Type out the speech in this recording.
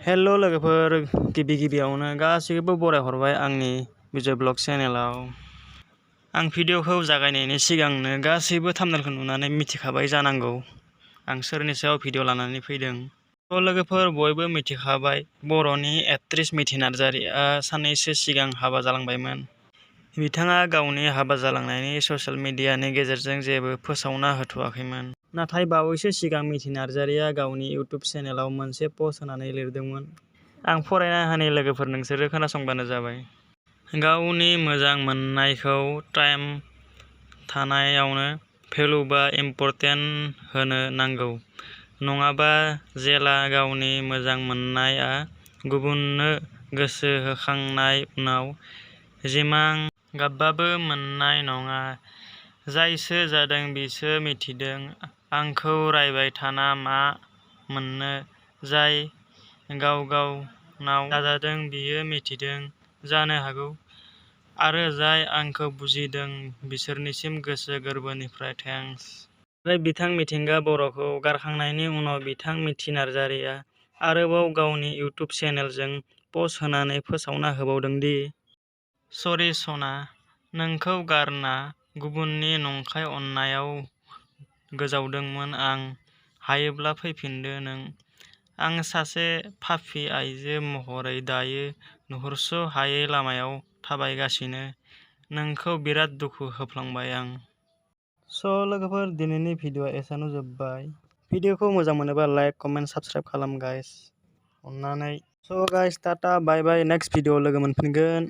हेल' लोगोफोर, गिबियावनो गासैखौबो बरायहरबाय आंनि विजय ब्लग चेनेलाव। आं भिडिअखौ जागायनायनि सिगांनो गासैबो थाम्बनेलखौ नुनानै मिथिखाबाय जानांगौ आं सोरनि सायाव भिडिअ लानानै फैदों। लोगोफोर बयबो मिथिखाबाय बर'नि एक्ट्रेस मिथि नार्जारीआ साननैसो सिगां हाबा जालांबायमोन। बिथाङा गावनि हाबा जालांनायनि ससियेल मिडियानि गेजेरजों जेबो फोसावना होथ'वाखैमोन। नाथाय बावैसो सिगां मिथि नार्जारीआ गावनि इउट्युब चेनेलाव मोनसे पस्ट होनानै लिरदोंमोन। आं फरायना होनि लोगोफोर, नोंसोरो खोनासंबानो जाबाय। गावनि मोजां मोननायखौ टाइम थानायावनो भेलु बा इम्परटेन्ट होनो नांगौ, नङाबा जेला गावनि मोजां मोननाया गुबुननो गोसो होखांनाय उनाव जिमां गाबबाबो मोननाय नङा। जायसो जादों बिसो मिथिदों आंखौ रायबाय थाना मा मोननो, जाय गावनाव जाजादों बियो मिथिदों जानो हागौ, आरो जाय आंखौ बुजिदों बिसोरनिसिम गोसो गोरबोनिफ्राय थेंक्स। आरो बिथां मिथिंगा बर'खौ गारखांनायनि उनाव बिथां मिथि नार्जारीआ आरोबाव गावनि इउट्युब चेनेलजों पस्ट होनानै फोसावना होबावदों दि सरि सना, नोंखौ गारना गुबुननि नंखाय अननायाव गोजावदोंमोन आं, हायोब्ला फैफिनदो नों। आं सासे पापी आइजो महरै दायो नुहुरस हायै लामायाव थाबायगासिनो, नोंखौ बिराद दुखु होफ्लांबाय आं। लोगोफोर, दिनैनि भिडिअआ एसेयावनो जोब्बाय। भिडिअखौ मोजां मोनोबा लाइक, कमेन्ट, साबस्क्राइब खालाम गाइस, अननानै। गाइस, टाटा बाय बाय, नेक्स्ट भिडिअआव लोगो मोनफिनगोन।